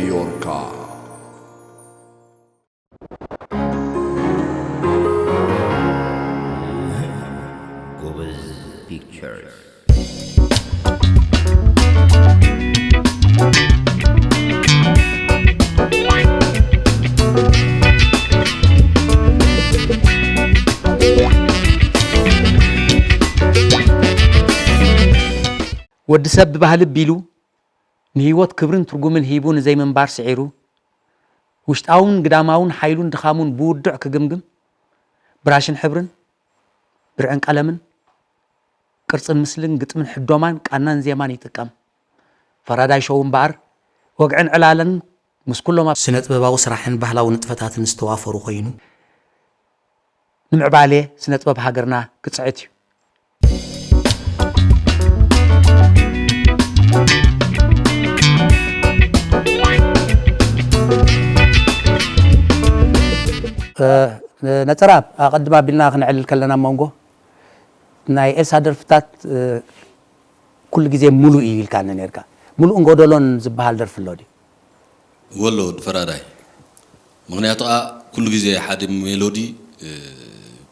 ዮርካ። ጎበዝ ፒክቸርስ። ወዲ ሰብ ብባህሊ ኣቢሉ ንህይወት ክብርን ትርጉምን ሂቡ ንዘይምንባር ስዒሩ፣ ውሽጣውን ግዳማውን ሓይሉን ድኻሙን ብውዱዕ ክግምግም፣ ብራሽን ሕብርን፣ ብርዕን ቀለምን፣ ቅርጽን ምስልን፣ ግጥምን ሕዶማን፣ ቃናን ዜማን ይጥቀም። ፈራዳይ ሾው እምበኣር፣ ወግዕን ዕላለን ምስ ኩሎም ኣብ ስነ ጥበባዊ ስራሕን ባህላዊ ንጥፈታትን ዝተዋፈሩ ኮይኑ፣ ንምዕባሌ ስነ ጥበብ ሃገርና ክጽዕት እዩ። ነፀራ ኣቐድም ኣቢልና ክነዕልል ከለና መንጎ ናይ ኤልሳ ደርፍታት ኩሉ ግዜ ሙሉእ እዩ ኢልካኒ ነርካ። ሙሉእን ጎደሎን ዝበሃል ደርፊ ኣሎ ድዩ? ወሎ ድፈራዳይ ምክንያቱ ኣ ኩሉ ግዜ ሓደ ሜሎዲ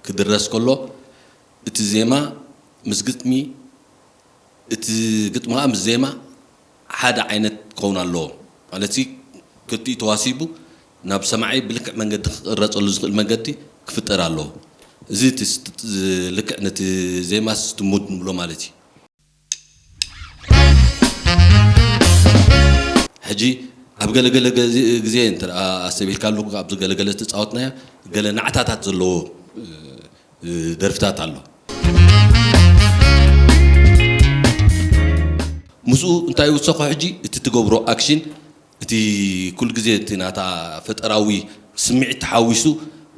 ክድረስ ከሎ እቲ ዜማ ምስ ግጥሚ እቲ ግጥሚ ከዓ ምስ ዜማ ሓደ ዓይነት ክኸውን ኣለዎ ማለት ክልቲኡ ተዋሲቡ ናብ ሰማዒ ብልክዕ መንገዲ ክቕረፀሉ ዝኽእል መንገዲ ክፍጠር ኣለዎ። እዚ ልክዕ ነቲ ዜማ ስትሙድ ንብሎ ማለት እዩ። ሕጂ ኣብ ገለገለ ግዜ እንተ ኣሰቢልካ ኣለኩ ኣብዚ ገለገለ ዝተፃወትናዮ ገለ ናዕታታት ዘለዎ ደርፍታት ኣሎ። ምስኡ እንታይ ይውሰኾ ሕጂ እቲ ትገብሮ ኣክሽን እቲ ኩሉ ግዜ እቲ ናታ ፈጠራዊ ስምዒት ተሓዊሱ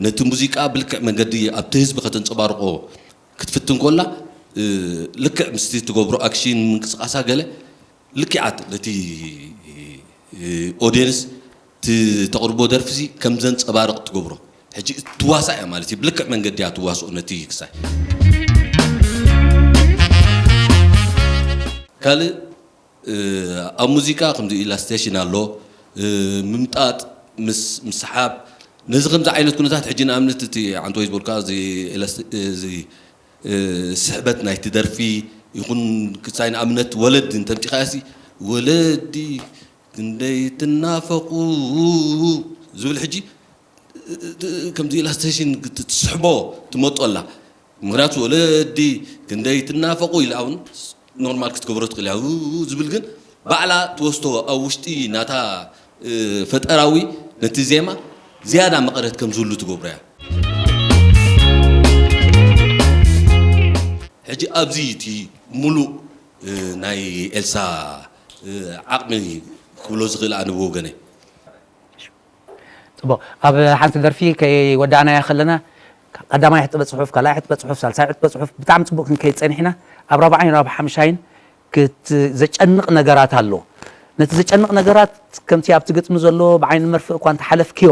ነቲ ሙዚቃ ብልክዕ መንገዲ ኣብቲ ህዝቢ ከተንፀባርቆ ክትፍትን ኮላ ልክዕ ምስቲ ትገብሮ ኣክሽን ምንቅስቃሳ ገለ ልክዓት ነቲ ኦድየንስ ተቕርቦ ደርፊ ከም ዘንፀባርቕ ትገብሮ ሕጂ ትዋሳ እያ ማለት እዩ ብልክዕ መንገዲ እያ ትዋስኦ ነቲ ክሳይ ካልእ ኣብ ሙዚቃ ከምዚ ኢላስቴሽን ኣሎ ምምጣጥ ምስሓብ ነዚ ከምዚ ዓይነት ኩነታት ሕጂ ንኣብነት እቲ ዓንተወይ ዝበልካ ስሕበት ናይቲ ደርፊ ይኹን ክሳይ ንኣብነት ወለዲ እንተምፂኻያሲ ወለዲ ክንደይ ትናፈቑ ዝብል ሕጂ ከምዚ ኢላስቴሽን ትስሕቦ ትመጦ ኣላ ምክንያቱ ወለዲ ክንደይ ትናፈቑ ኢላ እውን ኖርማል ክትገብሮ ትኽእል እያ ዝብል ግን ባዕላ ትወስቶ ኣብ ውሽጢ ናታ ፈጠራዊ ነቲ ዜማ ዝያዳ መቐረት ከም ዝህሉ ትገብሮ እያ ሕጂ ኣብዚ እቲ ሙሉእ ናይ ኤልሳ ዓቕሚ ክብሎ ዝኽእል ኣነ ብወገነይ ፅቡቅ ኣብ ሓንቲ ደርፊ ከይወዳእናያ ከለና ቀዳማይ ሕጥበ ፅሑፍ ካልኣይ ሕጥበ ፅሑፍ ሳልሳይ ሕጥበ ፅሑፍ ብጣዕሚ ፅቡቅ ክንከይድ ፀኒሕና ኣብ ራብዓይን ራብ ሓምሻይን ዘጨንቕ ነገራት ኣሎ ነቲ ዘጨንቕ ነገራት ከምቲ ኣብቲ ግጥሚ ዘሎ ብዓይኒ መርፍእ እኳ እንተሓለፍክዮ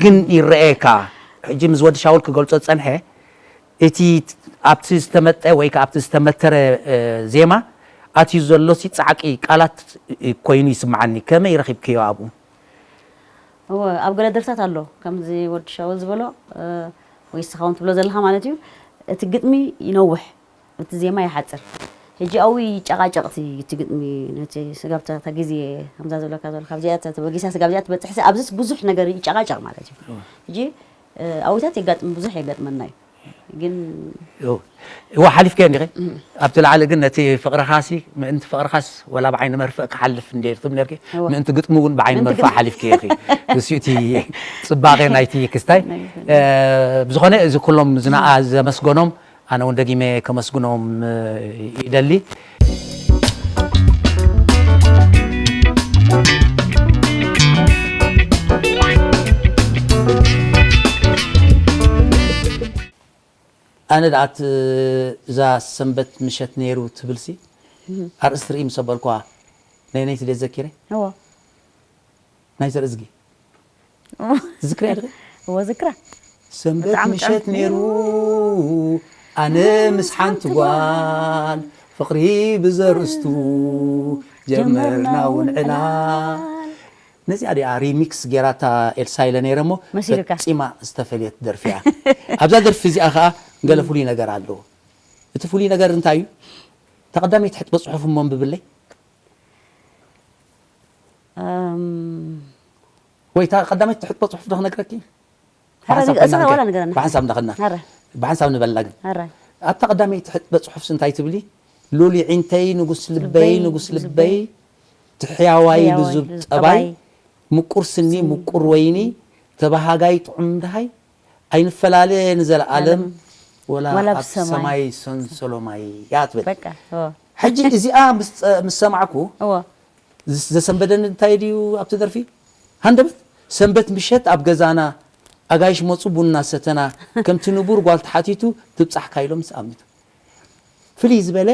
ግን ይረኣየካ ሕጂ ምስ ወዲ ሻውል ክገልፆ ዝፀንሐ እቲ ኣብቲ ዝተመጠ ወይ ኣብቲ ዝተመተረ ዜማ ኣትዩ ዘሎ ፃዕቂ ቃላት ኮይኑ ይስምዓኒ ከመይ ረኺብክዮ ኣብኡ እወ ኣብ ገለ ደርፍታት ኣሎ ከምዚ ወዲ ሻውል ዝበሎ ወይ ስኻ እውን ትብሎ ዘለኻ ማለት እዩ እቲ ግጥሚ ይነውሕ እቲ ዜማ ይሓፅር ሕጂ ኣው ይጨቃጨቅ እቲ ግጥሚ ነቲ ስጋብታ ግዜ ከምዛ ዝብለካ ዘሎ ካብዚኣ ተበጊሳ ስጋብዚኣ ትበፅሕሲ ኣብዚስ ብዙሕ ነገር ይጨቃጨቅ ማለት እዩ ሕጂ ኣዊታት የጋጥም ብዙሕ የጋጥመና እዩ ግን እዋ ሓሊፍከዮ እንዲኺ ኣብቲ ላዕሊ ግን ነቲ ፍቕርኻሲ ምእንቲ ፍቕርኻስ ወላ ብዓይኒ መርፍእ ክሓልፍ እንደ ትብል ነርኪ ምእንቲ ግጥሚ እውን ብዓይኒ መርፍእ ሓሊፍክዮ ኢኺ እሱ እቲ ፅባቐ ናይቲ ክስታይ ብዝኾነ እዚ ኩሎም ዝነኣ ዘመስገኖም ኣነ እውን ደጊመ ከመስግኖም ይደሊ ኣነ ደኣ እዛ ሰንበት ምሸት ነይሩ ትብልሲ ኣርእስቲ ርኢ ምስ ኣበልኳ ናይ ነይቲ ድየ ዘኪረ እዎ ናይዚ ርእዝጊ ዝክርያ ድኺ እዎ ዝክራ ሰንበት ብጣዕሚ ምሸት ጥዑም። ነይሩ ኣነ ምስ ሓንቲ ጓል ፍቕሪ ብዘርእስቱ ጀመርና እውን ዕላል ነዚኣ ዲኣ ሪሚክስ ጌራታ ኤልሳ ኢለ ነይረ እሞ፣ መሲሉካ። ፈጺማ ዝተፈልየት ደርፊ እያ። ኣብዛ ደርፊ እዚኣ ኸኣ ገለ ፍሉይ ነገር ኣለዎ። እቲ ፍሉይ ነገር እንታይ እዩ? እታ ቀዳመይቲ ሕጥበ ጽሑፍ እሞ ኣንብብለይ። እም። ወይ እታ ቀዳመይቲ ሕጥበ ጽሑፍ ዶ ክነግረኪ? ሕራይ ብሓንሳብ ንገ-፣ እስኻ ከናንከ-፣ ዋላ ንገረና። ብሓንሳብ እንዳኸድና። ሕራይ። ብሓንሳብ ንበልና ግን። ሕራይ። ኣብታ ቀዳመይቲ ሕጥበ ጽሑፍስ እንታይ ትብሊ? ሉል ይዒንተይ ንጉስ ልበይ፣ ልበይ፣ ንጉስ ልበይ፣ ትሕያዋይ ሕያዋይ ልዙብ ልዙብ ጠባይ፣ ጠባይ፣ ምቁር ስኒ፣ ስኒ፣ ምቁር ወይኒ፣ ተባሃጋይ ጥዑም ድሃይ፣ ኣይንፈላለ ንዘለኣለም፣ ዓለም፣ ወላ ወላ ኣብ ኣብ ሰማይ። ሰማይ ሰንሰሎማይ እያ ትብል። በቃ፣ እወ። ሕጂ እዚኣ ምስ ጸ-፣ ምስ ሰማዕኩ፣ እወ። ዝ-፣ ዘሰንበደኒ እንታይ ድዩ ኣብቲ ደርፊ? ሃንደበት፣ ሰንበት ምሸት ኣብ ገዛና፣ ኣጋይሽ መጹ ቡና ሰተና፣ ከምቲ ንቡር ጓል ተሓቲቱ፣ ትብጻሕካ ኢሎም ምስ ኣሚቱ። ፍልይ ዝበለ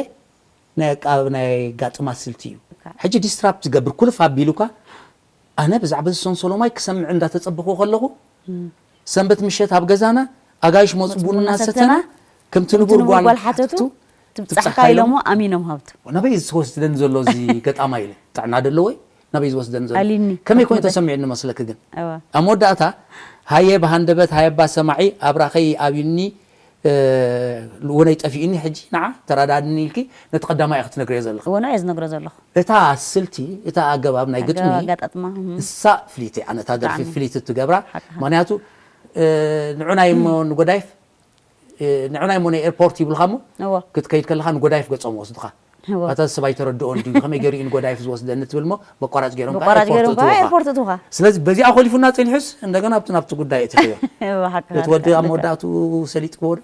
ናይ ኣቃ-፣ ናይ ኣጋጥማ ስልቲ እዩ። እካ። ሕጂ ዲስትራፕት ዝገብር ኩልፍ ኣቢሉካ፣ ኣነ ብዛዕባ እዚ ሰንሰሎማይ ክሰምዕ እንዳተጸበኹ ከለኹ፣ እም። ሰንበት ምሸት ኣብ ገዛና፣ ኣጋይሽ መጹ መጹ ቡና ቡና ሰተና፣ ሰተና፣ ከምቲ ከምቲ ንቡር ንቡር ጓል ጓል ሓተቱ፣ ሓተቱ፣ ትብጻሕካ ትብጻሕካ ኢሎሞ ኢሎሞ ኣሚኖም ሃብቱ። ናበይ ዝወስደኒ ዘሎ እዚ ገጣማይ ኢለ፣ ጥዕና ደለዎ እዩ፣ ናበይ ዝወስደኒ ዘሎ? ኣሊኒ፣ ከመይ ኮይኑ ኣትመጣ። ተሰሚዑ ንመስለኪ ግን? እወ። ኣብ መወዳእታ፣ ሃየ ብሃንደበት፣ ሃየ ባ ሰማዒ፣ ኣብራኸይ ኣብዩኒ፣ እ፣ ወነይ ጠፊኡኒ፣ ሕጂ ንዓ ተረዳድኒ ኢልኪ፣ ነቲ ቀዳማይ ኢኺ ትነግርዮ ዘለኺ። እወ፣ ንዕኡ እየ ዝነግሮ ዘለኹ። እታ ስልቲ፣ እታ ኣገባብ ናይ ግጥሚ፣ ኣገባብ ኣጋጣጥማ፣ እም። እሳ ፍልይቲ እያ፣ ነታ ደርፊ ብጣዕሚ። ፍልይቲ ትገብራ። ሓቅኻ። ምኽንያቱ፣ እ፣ ንዑናይ እሞ ንጎዳይፍ፣ እ፣ ንዑናይ እሞ ናይ ኤርፖርት ይብልኻ እሞ፣ እወ። ክትከይድ ከለኻ ንጎዳይፍ ገጾም ወስድኻ። እወ። ኣታ ሰብ ኣይተረድኦን ድዩ? ከመይ ገይሩ እዩ ንጎዳይፍ ዝወስደኒ ትብል እሞ፣ በቋራጭ ገይሮም ከኣ በቋራጭ ኤርፖርት ገይሮም ከኣ እትውኻ። ኤርፖርት እትውኻ። ስለዚ በዚኣ ኮሊፉና ጸኒሑስ፣ እንደገና ኣብቲ ናብቲ ጉዳይ እቲ ኸዮ። እወ፣ ሓቅኻ፣ እቲ ወዲ ኣብ ናትካ። መወዳእቱ ሰሊጥክዎ ዶ?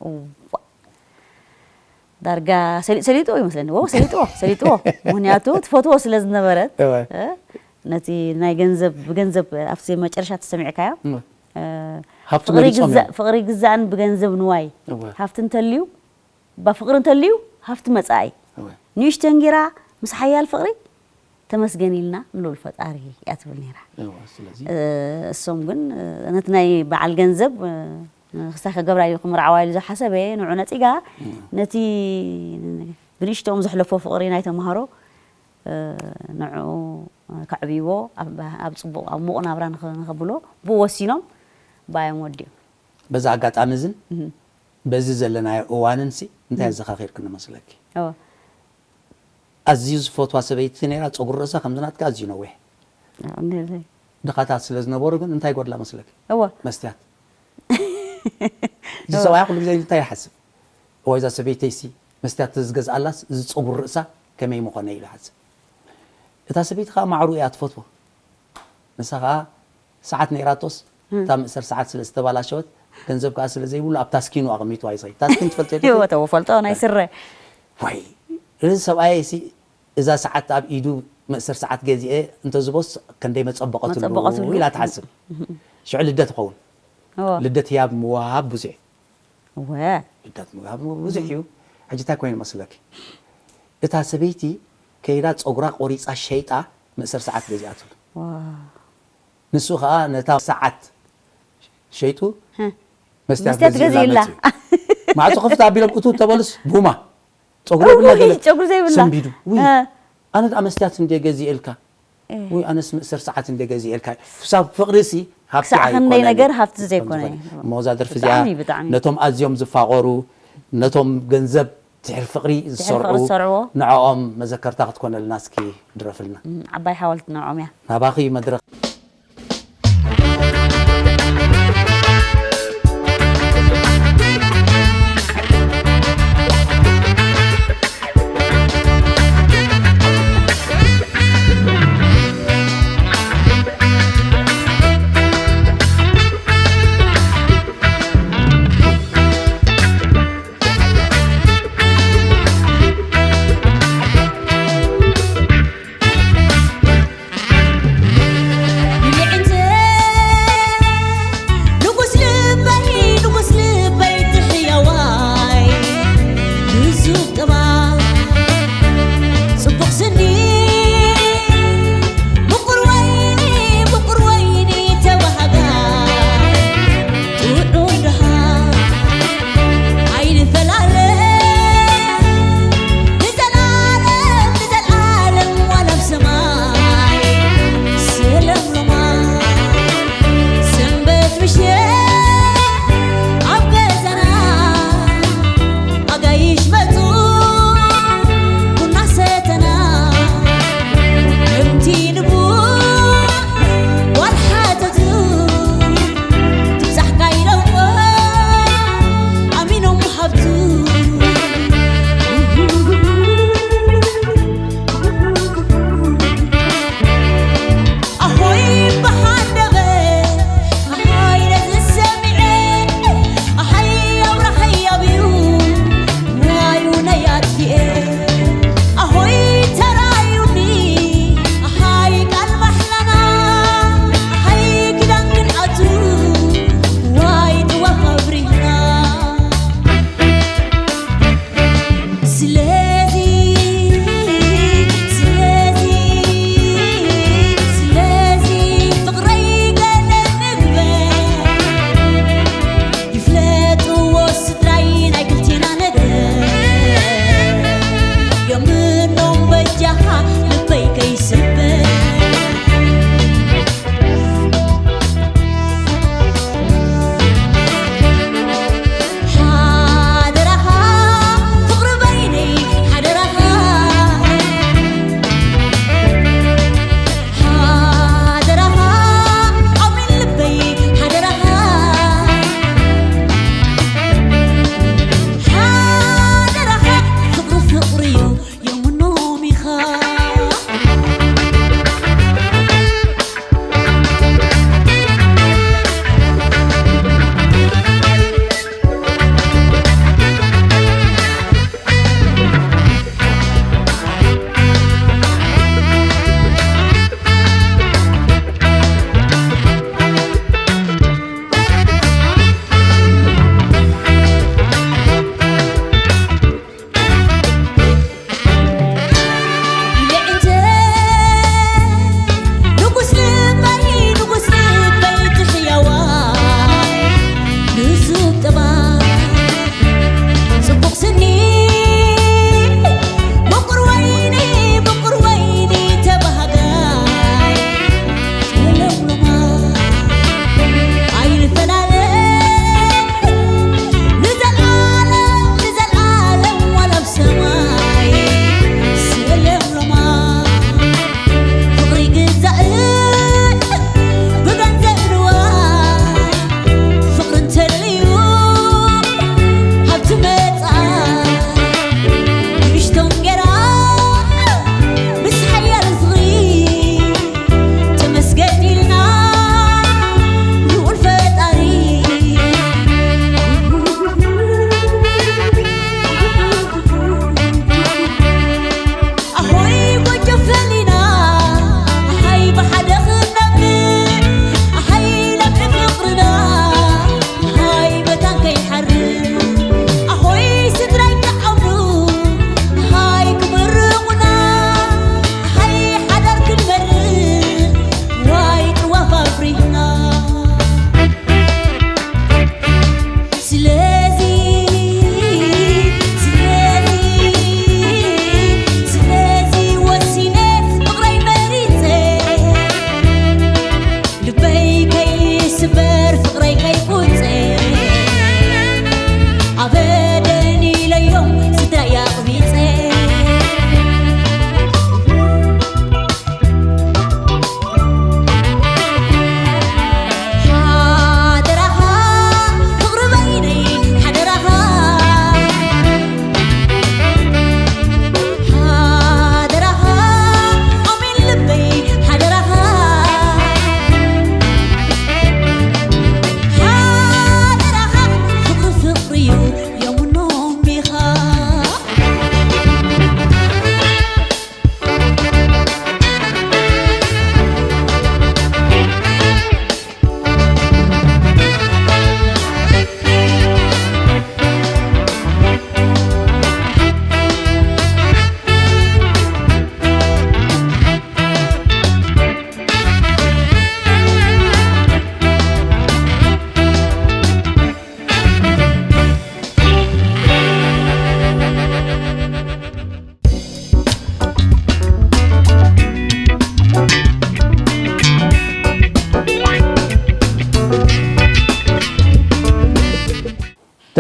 እዋ። ዳርጋ ሰሊ-፣ ሰሊጥዎ ይመስለኒ። ወ-፣ ሰሊጥዎ፣ ሰሊጥዎ። ምኽንያቱ ትፈትዎ ስለ ዝነበረት፣ እወ። እ፣ ነቲ ናይ ገንዘብ፣ ብገንዘብ ኣብቲ መጨረሻ ተሰሚዕካዮ። እወ። እ፣ ሃብቲ ፍቕሪ መሪጾም ግዛእ-፣ እዮም። ፍቕሪ ግዛእን ብገንዘብ ንዋይ። እወ። ሃብቲ እንተልዩ፣ ባ ፍቕሪ እንተልዩ፣ ሃብቲ መጻኢ። እወ። ንእሽተን ጌራ ምስ ሓያል ፍቕሪ፣ ተመስገን ኢልና ንልኡል ፈጣሪ እያ ትብል ነይራ። እወ፣ ስለዚ እ፣ እሶም ግን፣ እ፣ ነቲ ናይ በዓል ገንዘብ፣ እ፣ ክስታይ ከገብራ እዩ ክምርዓዋ ኢሉ ዝሓሰበ፣ ንዑ ነጺጋ፣ እም። ነቲ ብንእሽተኦም ዘሕለፎ ፍቕሪ ናይ ተምሃሮ፣ እ፣ ንዕኡ ከዕብይዎ፣ ኣብ፣ ኣብ ጽቡቕ፣ ኣብ ምዉቕ ናብራ ንኸ-፣ ንኸብሎ ብኡ ወሲኖም፣ ብኣዮም ወዲኦም። በዚ ኣጋጣሚ እዝን፣ እህ። በዚ ዘለናዮ እዋንን ሲ፣ እንታይ እም። ኣዘኻኺርክኒ መስለኪ? እወ። ኣዝዩ ዝፈትዋ ሰበይቲ ነይራ፣ ጸጉሪ ርእሳ ከምዚ ናትካ ኣዝዩ ነዊሕ። ኣዎ፣ እንዴ፣ ዘይ። ድኻታት ስለ ዝነበሩ ግን እንታይ ይጎድላ መስለኪ? እወ። መስትያት። እዚ እወ። ሰብኣያ ኩሉ ግዜ እንታይ ይሓስብ? እዋይ፣ እዛ ሰበይተይሲ መስትያት ተዝገዝኣላስ፣ እዚ ጸጉሪ ርእሳ ከመይ ምኾነ ኢሉ ይሓስብ። እታ ሰበይቲ ከኣ ማዕሩ እያ ትፈትዎ። ንሳ ከኣ ሰዓት ነይራቶስ፣ እም። እታ መእሰር ሰዓት ስለ ዝተባላሸወት፣ ገንዘብ ከኣ ስለ ዘይብሉ፣ ኣብ ታስኪኑ ኣቐሚጥዋ እዩ ዝኸይድ። ታስኪን ትፈልጥዮ ዶ? እወ፣ ተወ፣ ፈልጦ፣ ናይ ስረ። ዋይ፣ እዚ ሰብኣየይሲ፣ እዛ ሰዓት ኣብ ኢዱ መእሰር ሰዓት ገዚኤ እንተዝቦስ፣ ከንደይ መጸበቐትሉ መጸበቐትሉ። ኢላ ትሓስብ። እም። ሽዑ ልደት ይኸውን። እወ። ልደት ህያብ ምዋሃብ ብዙሕ። እወ። ልደት ምውሃብ ብዙሕ እዩ። ሕጂ እንታይ ኮይኑ መስለኪ? እታ ሰበይቲ ከይዳ ጸጉራ ቆሪጻ ሸይጣ መእሰር ሰዓት ገዚኣትሉ። ዋው። ንሱ ኸኣ ነታ ሰዓት ሸይጡ ህ። መስትያት መስትያት ገዚኡላ ገዚኡላ። መጺኡ። ማዕጾ ክፍት ኣቢሎም እቱ ተበሉስ ቡማ። ጸጉሪ የብላ እውይ፣ ገለ ጸጉሪ ዘይብላ። ሰንቢዱ። ውይ፣ እ። ኣነ ደኣ መስትያት እንደ ገዚኤልካ። እ። ውይ፣ ኣነስ መእሰር ሰዓት እንደ ገዚኤልካ። ክሳብ ፍቕሪ ሲ ሃብቲ ክሳዕ ክንደይ ኣይኮነን። ነገር ሃብቲ ዘይኮነ። ኣይኮነን። እሞ እዛ ደርፊ እዚኣ ብጣዕሚ፣ ብጣዕሚ። ነቶም ኣዝዮም ዝፋቐሩ፣ ነቶም ገንዘብ ድሕሪ ፍቕሪ ድሕሪ ዝሰርዑ፣ ፍቕሪ ዝሰርዕዎ። ንዕኦም መዘከርታ ክትኮነልና እስኪ ድረፍልና። እም፣ ዓባይ ሓወልቲ ንዕኦም እያ። ናባኺ መድረኽ።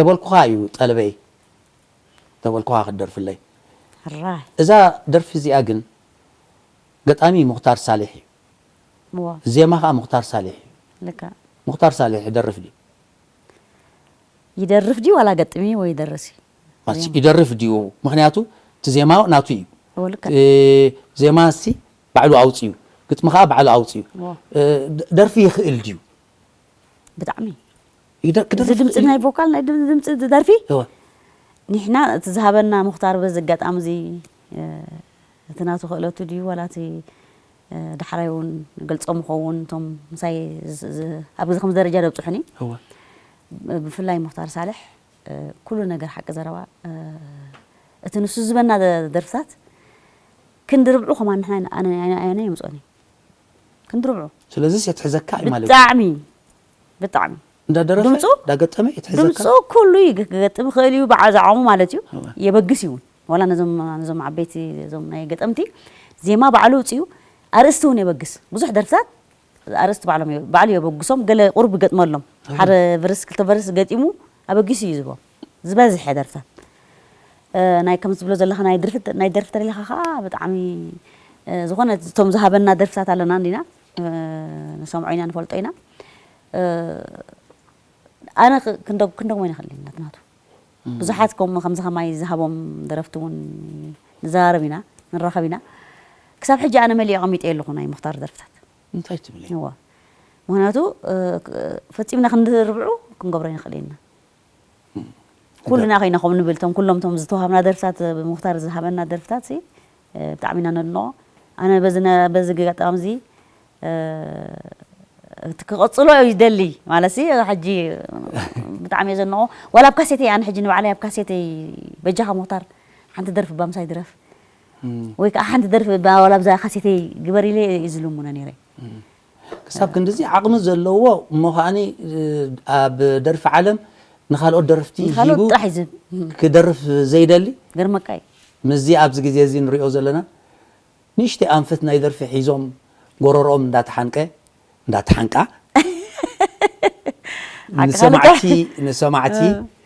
ተበልኩኻ እዩ ጠለበይ፣ ተበልኩኻ ክትደርፍለይ። ሕራይ እዛ ደርፊ እዚኣ ግን ገጣሚ ሙኽታር ሳሌሕ እዩ፣ እዎ ዜማ ከዓ ሙኽታር ሳሌሕ እዩ። ልክዕ። ሙኽታር ሳሌሕ ይደርፍ ድዩ? ይደርፍ ድዩ ዋላ ገጥም እዩ ወይ ይደርስ እዩ? ማለት ይደርፍ ድዩ? ምኽንያቱ እቲ ዜማ ናቱ እዩ። እዎ ልክዕ። እ፣ ዜማ ሲ ባዕሉ ኣውፅዩ፣ ግጥሚ ከዓ ባዕሉ ኣውፅዩ። እዎ። እ፣ ደ- ደርፊ ይኽእል ድዩ? ብጣዕሚ ይደ- እዚ ክደርፍ ድምፂ ይኽእል ናይ ቮካል ናይ ድም- ድምፂ ዝደርፊ እወ። ንሕና እቲ ዝሃበና ሙኽታር በዚ ኣጋጣሚ እዚ እ፣ እቲ ናቱ ክእለቱ ድዩ ዋላ እቲ እ፣ ዳሕራይ እውን ገልፆም ይኸውን እቶም ምሳይ ዝ- ዝ- ኣብ እዚ ከምዚ ደረጃ ደብፅሑኒ። እወ። ብፍላይ ሙኽታር ሳልሕ እ፣ ኩሉ ነገር ሓቂ ዘረባ እ፣ እቲ ንሱ ዝበና ደ- ደርፍታት ክንዲ ርብዑ ከማን ንሕና ኣነ ኣነ ኣነ ይምፅኦኒ ክንዲ ርብዑ ስለዚ የትሕዘካ እዩ ማለት እዩ። ብጣዕሚ ብጣዕሚ እንዳደረፈ ድምፁ? እንዳገጠመ የትሕዘካ። ድምፁ ኩሉ ይገጥም ይኽእል እዩ ብዓል ዝዓቕሙ ማለት እዩ። እወ። የበግስ እዩ እውን ዋላ ነዞም ነዞም ዓበይቲ እዞም ናይ ገጠምቲ ዜማ ባዕሉ ውፅኡ ኣርእስቲ እውን የበግስ ብዙሕ ደርፍታት ኣርእስቲ ባዕሎም የ- ባዕሉ የበግሶም ገለ ቁሩብ ይገጥመሎም ሓደ ቨርስ ክልተ ቨርስ ገጢሙ ኣበጊሱ እዩ ዝቦም ዝበዝሐ ደርፍታት እ፣ ናይ ከም ዝብሎ ዘለኻ ናይ ድርፍት ናይ ደርፊ ተደሊኻ ከዓ ብጣዕሚ እ፣ ዝኾነ እቶም ዝሃበና ደርፍታት ኣለና እንዲና እ፣ ንሰምዖ ኢና ንፈልጦ ኢና እ፣ ኣነ ክ- ክንደ- ክንደግሞ ይንኽእል ኢና ናትናቱ ብዙሓት ከምኡ ከምዚ ከማይ ዝሃቦም ደረፍቲ እውን ንዘራረብ ኢና ንራኸብ ኢና ክሳብ ሕጂ ኣነ መሊኦ ቀሚጠ ኣለኹ ናይ ሙኽታር ደርፍታት እንታይ ትብል? እዋ ምክንያቱ እ፣ ክ- ፈፂምና ክንድርብዑ ክንገብሮ ይንኽእል ኢና ኩልና ኮይና ከም ንብል ቶም ኩሎም ቶም ዝተዋሃብና ደርፍታት ብሙኽታር ዝሃበና ደርፍታት ሲ እ፣ ብጣዕሚ ኢና ነድንቖ ኣነ በዚ ነ- በዚ ኣጋጣሚ እዚ እ፣ እቲ ክቐፅሎ እዩ ዝደሊ ማለት ሲ ሕጂ ብጣዕሚ እየ ዘድንቖ ዋላ ኣብ ካሴተይ ኣነ ሕጂ ንባዕለይ ኣብ ካሴተይ በጃኻ ሙኽታር ሓንቲ ደርፊ ባምሳይ ድረፍ ወይ ከዓ ሓንቲ ደርፊ ባ- ዋላ ኣብዛ ካሴተይ ግበር ኢለ እዩ ዝልምኖ ነይረ ክሳብ ክንድዚ ዓቕሚ ዘለዎ እሞ ከዓኒ እ፣ ኣብ ደርፊ ዓለም ንካልኦት ደረፍቲ ንካልኦት ሂቡ ጥራሕ እዩ ዝብ ክደርፍ ዘይደሊ ገርመካ እዩ ምስዚ ኣብዚ ግዜ እዚ ንሪኦ ዘለና ንእሽተይ ኣንፈት ናይ ደርፊ ሒዞም ጎረርኦም እንዳተሓንቀ እንዳተሓንቃ ሓቂ ንሰማዕቲ ንሰማዕቲ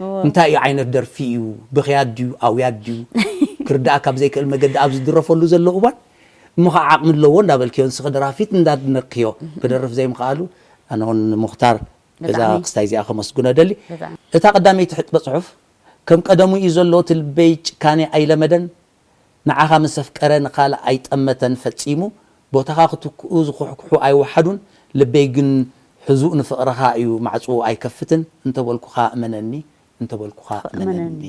እዎ። እንታይ እዩ ዓይነት ደርፊ እዩ ብኽያት ድዩ ኣውያት ድዩ ክርዳእ ካብ ዘይክእል መገዲ ኣብ ዝድረፈሉ ዘሎ እዋን እሞ ከዓ ዓቕሚ ኣለዎ እንዳበልክዮ ንስኺ ደራፊት እንዳድነቅክዮ ክደርፍ ዘይምኽኣሉ ኣነ እውን ንሙኽታር እዛ ብጣዕሚ። ክስታይ እዚኣ ከመስግኖ ደሊ ብጣዕሚ። እታ ቀዳመይቲ ሕጥበ ፅሑፍ ከም ቀደሙ እዩ ዘሎ እቲ ልበይ ጭካኔ ኣይለመደን ንዓኻ ምስ ኣፍቀረ ንኻልእ ኣይጠመተን ፈጺሙ ቦታኻ ክትክኡ ዝኹሕኩሑ ኣይወሓዱን ልበይ ግን ሕዙእ ንፍቕርኻ እዩ ማዕጽኡ ኣይከፍትን እንተበልኩኻ እመነኒ እንተበልኩኻ እመነኒ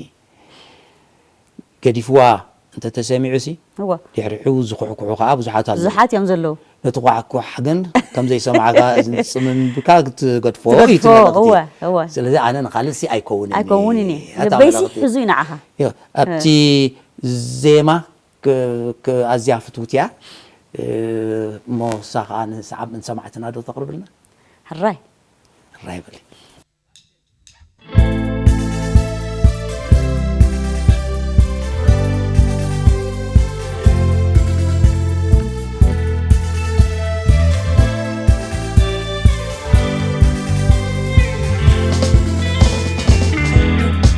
ገዲፍዋ እንተተሰሚዑ ሲ እወ ድሕሪሑ ዝኹሕኩሑ ከዓ ብዙሓት ኣለዉ ብዙሓት እዮም ዘለዉ ነቲ ኳሕኳሕ ግን ከም ዘይሰማዕካ እዝኒ ጽምም ኢልካ ክትገድፎ እዩ እቲ ትገድፎ መልእኽቲ እወ እወ ስለዚ ኣነ ንኻልእ ሲ ኣይከውንን ኣይከውንን እየ እየ። ኣታ ልበይሲ መልእኽቲ ሕዙ ይንዓኻ ዮ፣ ኣብቲ ዜማ ክ- ክ- ኣዝያ ፍትውቲ እያ እ፣ እሞ እሳ ከዓ ንሰዓብ ንሰማዕትና ዶ ተቕርብልና ሕራይ ራይ በሊ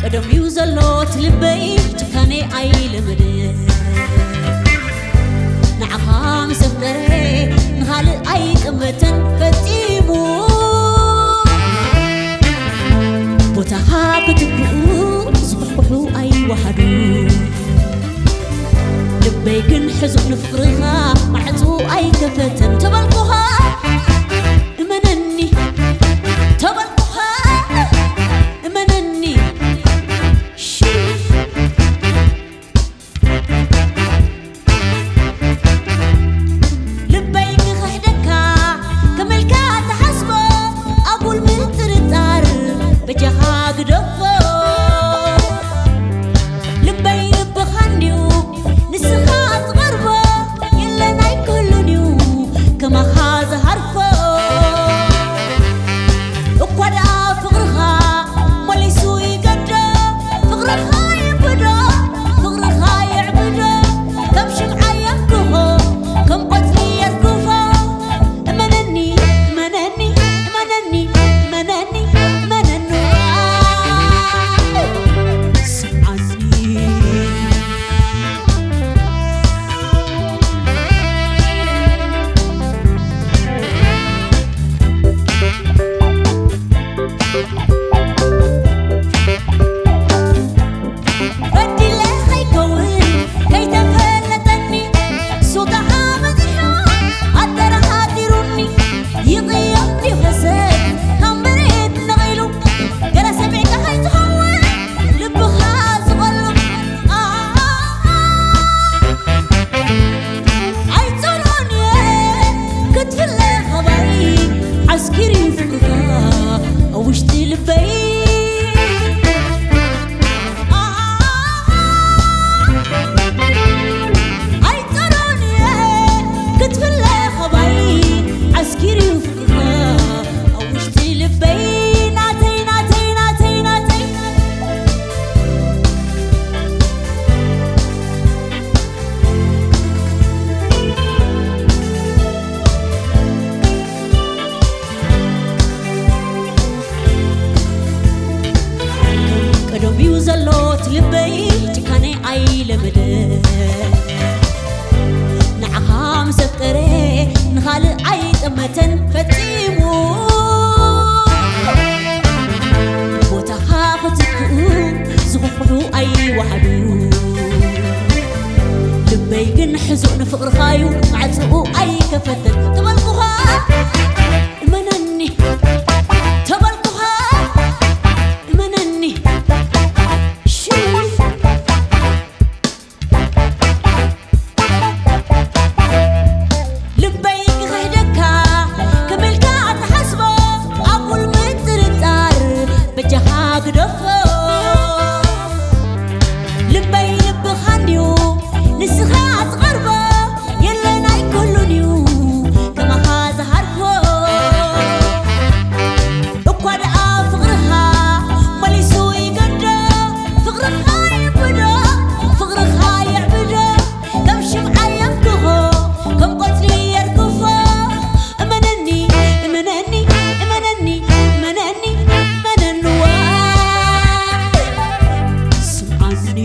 ቀደም እዩ ዘሎ እቲ ልበይ ጭካኔ ኣይለመደ ንዓኻ ምስ ኣፍቀረ ንኻልእ ኣይጠመተን ፈጺሙ ቦታኻ ክትክኡ ዝኹሕኩሑ ኣይወሓዱ ልበይ ግን ሕዙእ ንፍቕርኻ ማዕጹ ኣይከፈተን ተበልኩኻ እመነኒ ተበልኩኻ እመነኒ ሺ ልበይ ክኽሕደካ ከመልካ ተሓስቦ ኣጉል ምጥርጣር በጃኻ ግደፎ ግን ሕዙእ ንፍቕርኻዩ ማዕጽኡ ኣይከፈትን ተበልኩኻ እመነኒ ተበልኩኻ እመነኒ ሽው ልበይ ክኽሕደካ ክምልካ ኣትሓስቦ ኣጉል ምጥርጣር በጃኻ ግደፎ ልበይ ልብኻ እንድዩ ንስኻ ትቐርቦ የለን ኣይክህሉን እዩ ከማኻ ዝሃርፎ እኳ ደኣ ፍቕርኻ መሊሱ ይገዶ ፍቕርኻ ይብዶ ፍቕርኻ ይዕብዶ ከም ሽምዓ የምክኾ ከም ቆጽሊ የርግፎ እመነኒ እመነኒ እመነኒ እመነኒ እመነንዋ ስምዓኒ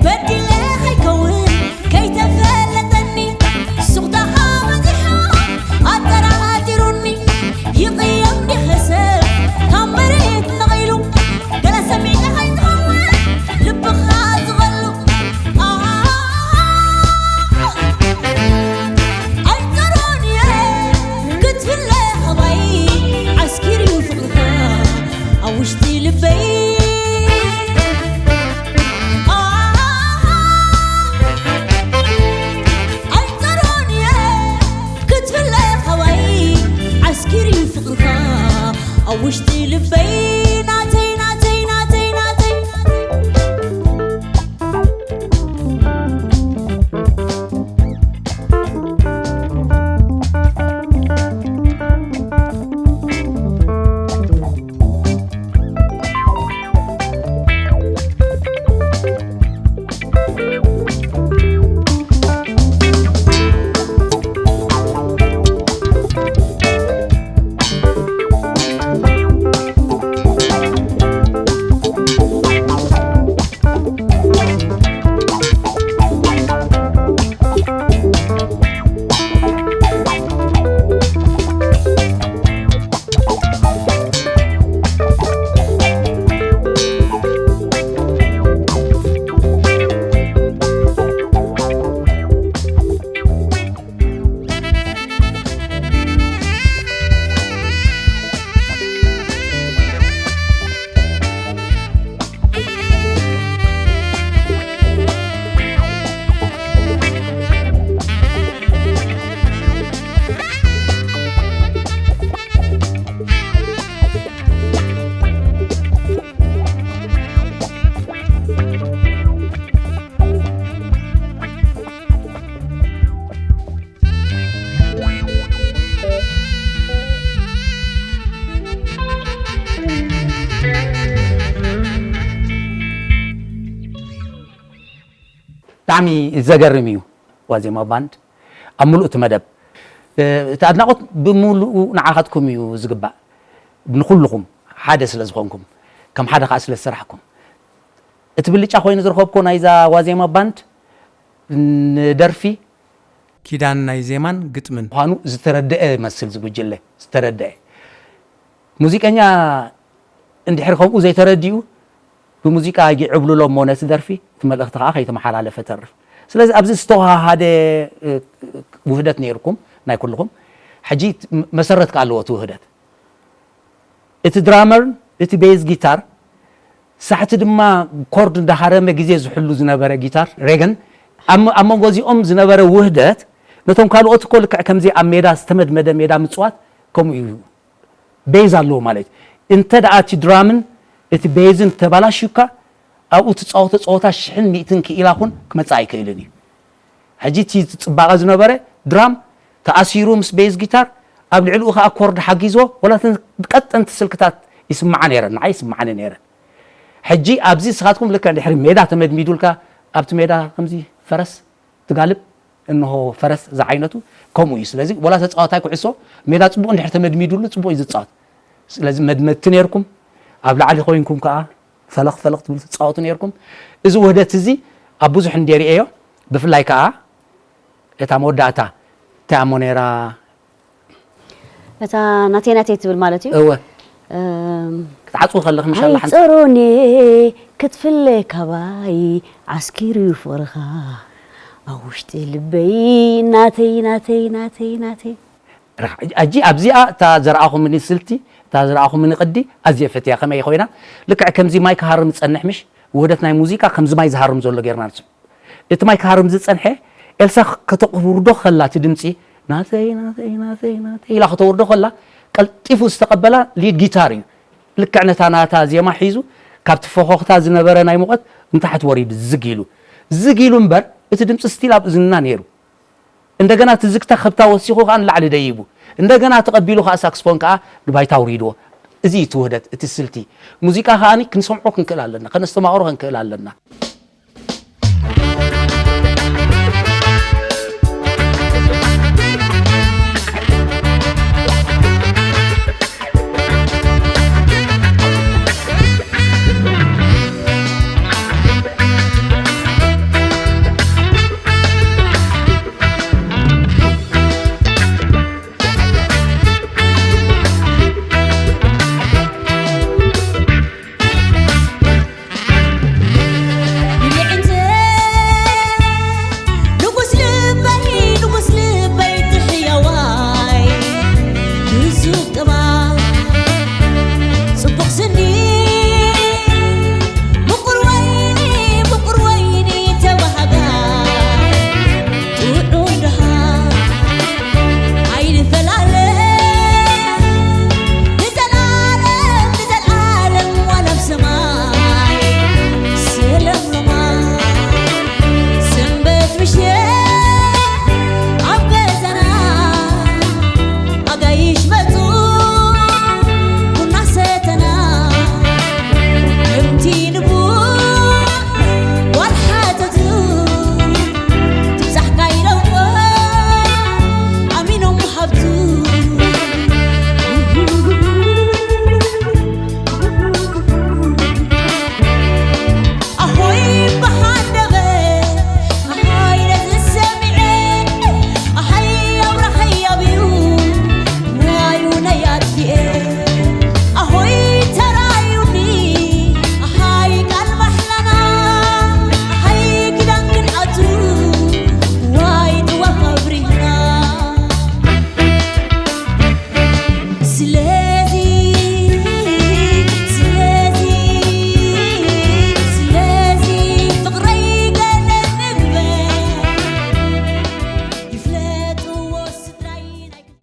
በዲለ ከይከውን ከይተፈለጠኒ ሱቕታኻ በዚሑ ኣጠራጢሩኒ ይቕየም ዲኸ ሰብ ካብ መሬት ነቒሉ ገለ ሰሚዕካ ከይትኸውን ልብኻ ዝቐሉ ኣይጠሮን እየ ክትፍለ ኸባይ ዓስኪር እዩ ፍቕርኻ ኣብ ውሽጢ ልበይ ኣይጠሮን እየ ክትፍለ ኸባይ ዓስኪር እዩ ፍቕርኻ ኣብ ውሽጢ ልበይ ናተይ ናተይ ናተይ ናተይ ብጣዕሚ ዘገርም እዩ ዋዜማ ባንድ ኣብ ምሉእ እቲ መደብ እቲ ኣድናቖት ብምሉኡ ንዓኻትኩም እዩ ዝግባእ ንኹልኹም ሓደ ስለ ዝኾንኩም ከም ሓደ ከዓ ስለ ዝሰራሕኩም እቲ ብልጫ ኮይኑ ዝረኸብኮ ናይዛ ዋዜማ ባንድ ንደርፊ ኪዳን ናይ ዜማን ግጥምን ምዃኑ ዝተረደአ መስል ዝጉጅለ ዝተረደአ ሙዚቀኛ እንድሕር ከምኡ ዘይተረዲኡ ብሙዚቃ ይዕብልሎ እሞ ነቲ ደርፊ እቲ መልእኽቲ ከዓ ከይተመሓላለፈ ተርፍ ስለዚ ኣብዚ ዝተወሃሃደ ውህደት ነይርኩም ናይ ኩልኹም ሕጂ መሰረት ከዓ ኣለዎ እቲ ውህደት እቲ ድራመርን እቲ ቤዝ ጊታር ሳሕቲ ድማ ኮርድ እንዳሃረመ ግዜ ዝሕሉ ዝነበረ ጊታር ሬገን ኣብ መንጎ እዚኦም ዝነበረ ውህደት ነቶም ካልኦት እኮ ልክዕ ከምዚ ኣብ ሜዳ ዝተመድመደ ሜዳ ምፅዋት ከምኡ እዩ ቤዝ ኣለዎ ማለት እዩ እንተ ደኣ እቲ ድራምን እቲ ቤዝን ተባላሽዩካ ኣብኡ ትፃወቶ ፀወታ ሽሕን ሚእትን ክኢላ ኹን ክመፅእ ኣይክእልን እዩ ሕጂ እቲ ፅባቐ ዝነበረ ድራም ተኣሲሩ ምስ ቤዝ ጊታር ኣብ ልዕሊኡ ከዓ ኮርድ ሓጊዝዎ ወላ እተን ቀጠንቲ ስልክታት ይስምዓ ነይረን ንዓይ ይስምዓኒ ነይረን ሕጂ ኣብዚ ንስኻትኩም ልክዕ ድሕሪ ሜዳ ተመድሚዱልካ ኣብቲ ሜዳ ከምዚ ፈረስ ትጋልብ እንሆ ፈረስ ዝዓይነቱ ከምኡ እዩ ስለዚ ወላ ተፃዋታይ ኩዕሶ ሜዳ ፅቡቅ እንድሕር ተመድሚዱሉ ፅቡቅ እዩ ዝፃወት ስለዚ መድመድቲ ነይርኩም ኣብ ላዕሊ ኮይንኩም ከዓ ፈለኽ ፈለኽ ትብሉ ትፃወቱ ነይርኩም። እዚ ውህደት እዚ ኣብ ብዙሕ እንደ ርእዮ፣ ብፍላይ ከዓ እታ መወዳእታ እንታይ እሞ ነይራ? እታ ናተይ ናተይ ትብል ማለት እዩ። እወ። እም፣ ክትዓፅው ከለኽም ኢንሻላ ሓንቲ ኣይፀሮኔ ክትፍለ ካባይ ዓስኪሩ እዩ ፍቕርኻ ኣብ ውሽጢ ልበይ ናተይ ናተይ ናተይ ናተይ። ርሕ- ኣጂ ኣብዚኣ እታ ዘርኣኹምኒ ስልቲ፣ እታ ዘርኣኹምኒ ቅዲ ኣዝየ ፈትያ። ከመይ ኮይና? ልክዕ ከምዚ ማይ ክሃርም ዝጸንሕ ምሽ? ውህደት ናይ ሙዚቃ ከምዚ ማይ ዝሃርም ዘሎ ጌርና ንስም። እቲ ማይ ክሃርም ዝጸንሐ ኤልሳ ከተውርዶ ከላ እቲ ድምጺ ናተይ ናተይ ናተይ ናተይ ኢላ ከተውርዶ ከላ ቀልጢፉ ዝተቐበላ ሊድ ጊታር እዩ። ልክዕ ነታ ናታ ዜማ ሒዙ ካብቲ ፈኾኽታ ዝነበረ ናይ ሙቐት ንታሕቲ ወሪዱ ዝግ ኢሉ ዝግ ኢሉ እምበር እቲ ድምፂ ስቲል ኣብ እዝንና ነይሩ። እንደገና እቲ ዝግታ ከብታ ወሲኹ ከዓ ንላዕሊ ደይቡ እንደገና ተቐቢሉ ከዓ ሳክስፎን ከዓ ንባይታ ኣውሪድዎ። እዚ እዩ እቲ ውህደት እቲ ስልቲ ሙዚቃ ከዓ ክንሰምዖ ክንክእል ኣለና፣ ከነስተማቕሮ ክንክእል ኣለና።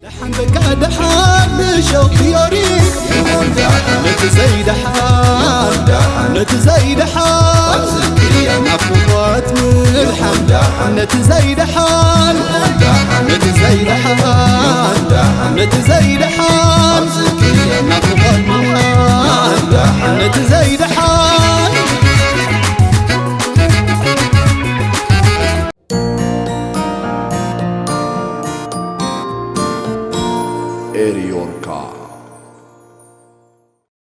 ደሓን በቃ ደሓን ንሸው ክዮሪ ነቲ ዘይደሓን ነቲ ዘይደሓን ናፍቆት ምድሓን ነቲ ዘይደሓን ነቲ ዘይደሓን ነቲ ዘይደሓን ናፍቆት ምድሓን ነቲ ዘይደሓን Area